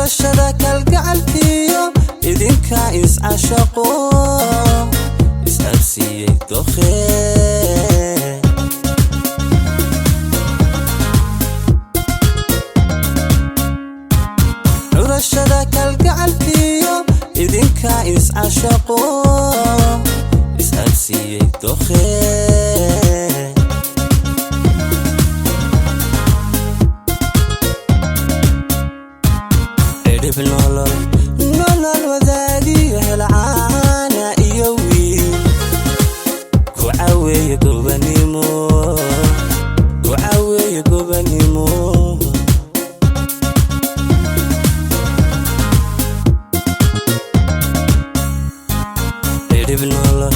Curashada kalgacalkiyo idinka iscashaqo iscabsiiyey dokhee. Curashada kalgacalkiyo idinka iscashaqo iscabsiiyey dokhee. Cidhib nolol nolol wadaagiyo helcaana iyo wiil ku caweeye gobanimo, ku caweeye gobanimo. Cidhib nolol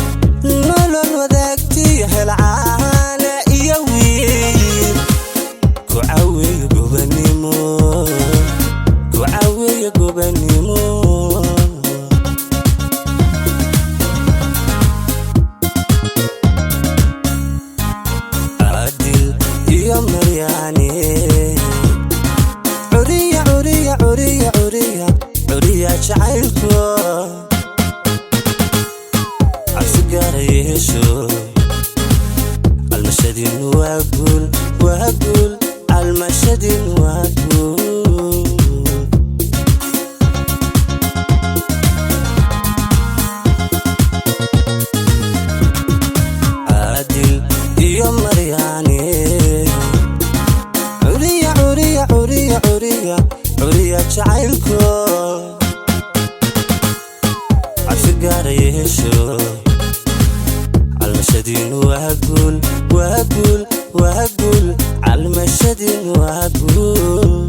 nolol wadaagtiyo helcaana iyo wiil ku caweeye gobanimo, ku caweeye gobanimo. Caadil iyo Maryaane, curiya curiya curiya curiya curiya jacaylko cabsi gaara yeesho. Almashadiinu waa guul, waa guul, almashadiinu waa guul. Caadil iyo Maryaane, curiya curiya curiya curiya curiya jacaylko cabsi gaara yeesho. Almashadiinu waa guul, waa guul, waa guul, almashadiinu waa guul.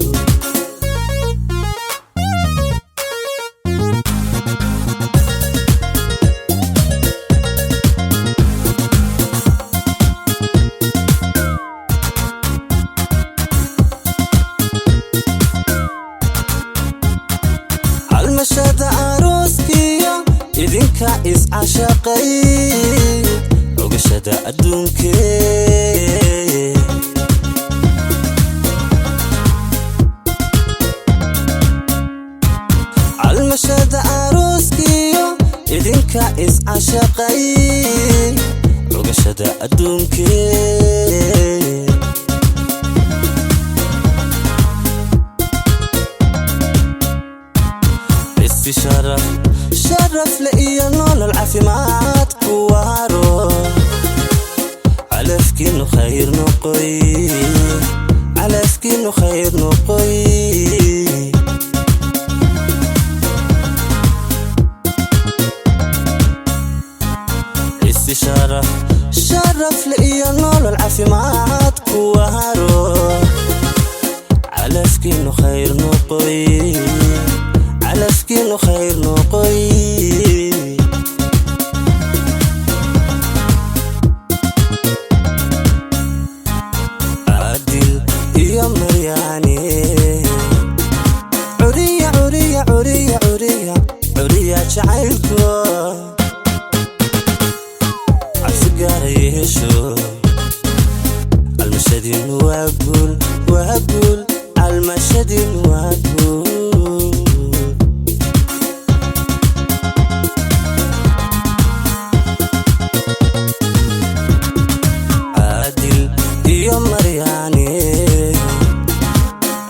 Almashada arooskiyo idinka iscashaqay ogashada adduunkee. Almashada arooskiyo idinka iscashaqay ogashada adduunkee. Isi sharaf sharaf le iyo nolol caafimaad ku waaro, calafkiinu khayr noqoy, calafkiinu khayr noqoy. Isi sharaf sharaf le iyo nolol caafimaad ku waaro, calafkiinu khayr noqoy, calafkiinu khayr noqoy. Caadil iyo Maryaane, curiya curiya curiya curiya curiya jacaylko cabsi gaara yeesho. Almashadiinu waa guul, waa guul, almashadiinu waa guul. Caadil iyo Maryaane,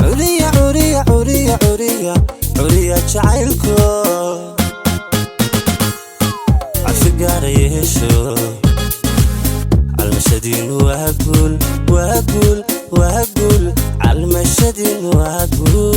curiya curiya curiya curiya curiya jacaylko cabsi gaara yeesho. Almashadiinu waa guul, waa guul, waa guul, almashadiinu waa guul.